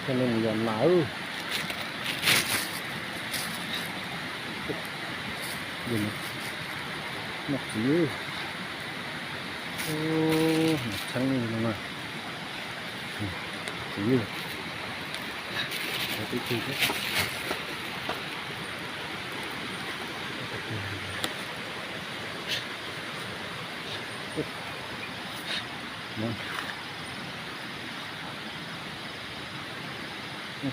Coj nej mus yos nas. Noj txiv. Txheeb no na. Txiv. Noj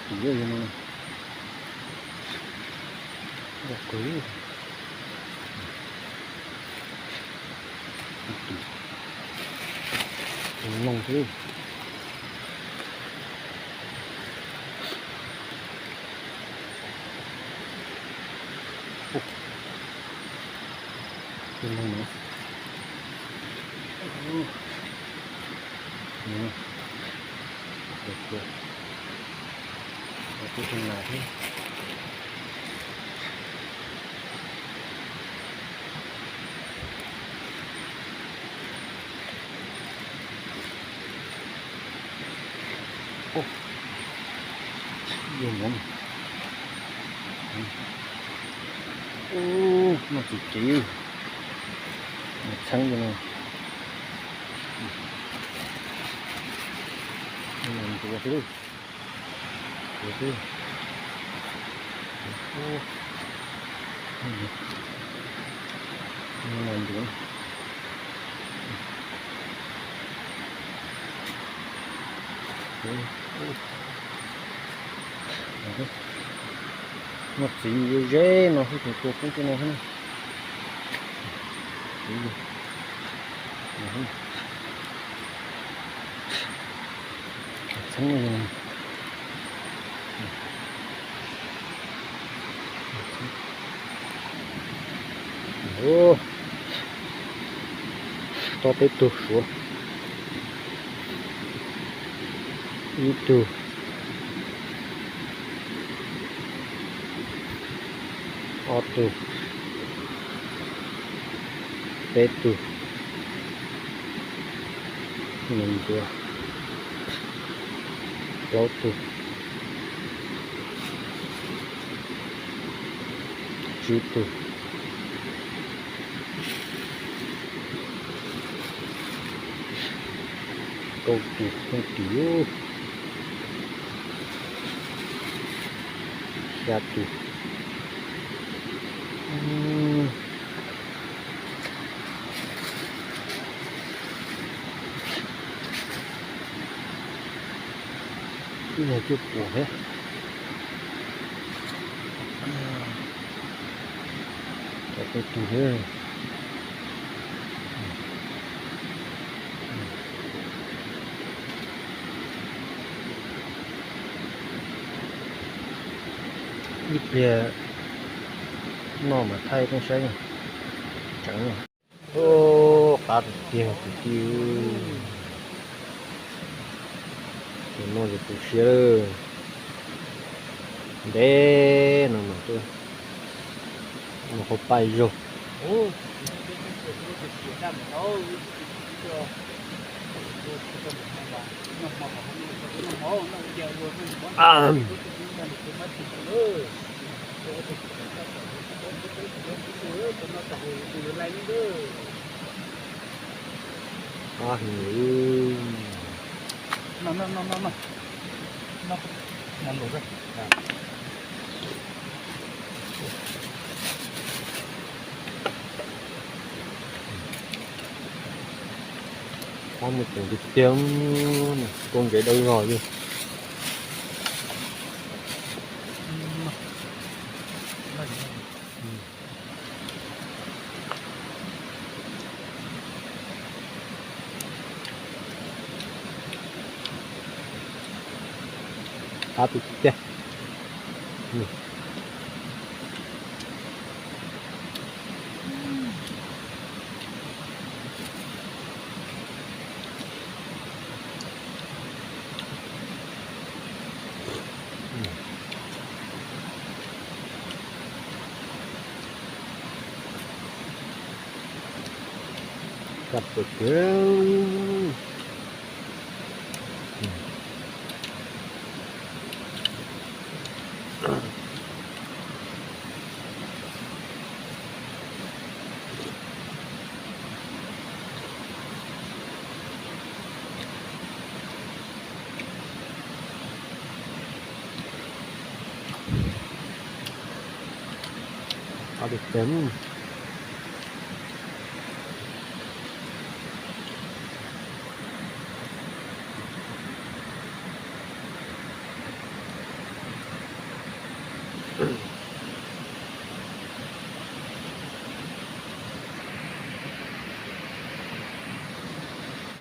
txiv no. Noj txiv. Tus noog xwb. Tus noog no. Tus nas thiab. Ub, noj txiv kev, txheeb li no. Ntuav xwb. Ntuav xwb. Ntuav. Noj txiv ze no xwb, tus tua poob tej no xwb na. Txheeb. Tau peb tug suav, ib tug, ob tug, peb tug, me ntsuav, plaub tug, tsib tug, kaum tug, kaum tug, xya tug. Ib nyuag cuaj puas thiab. Cov peb tug thiab. Ib pliag noj mas thaij peb saib tseev. Qab tiag tiag kwv tij. Tus no ces tu siab lawm. Ntev no mas, no qhov paj zaug. Qab mus tseem tiag tiag, kua ntsev dawb zog li. Qab tiag tiag. Kab tiag tiag. Qhov tiag tiag.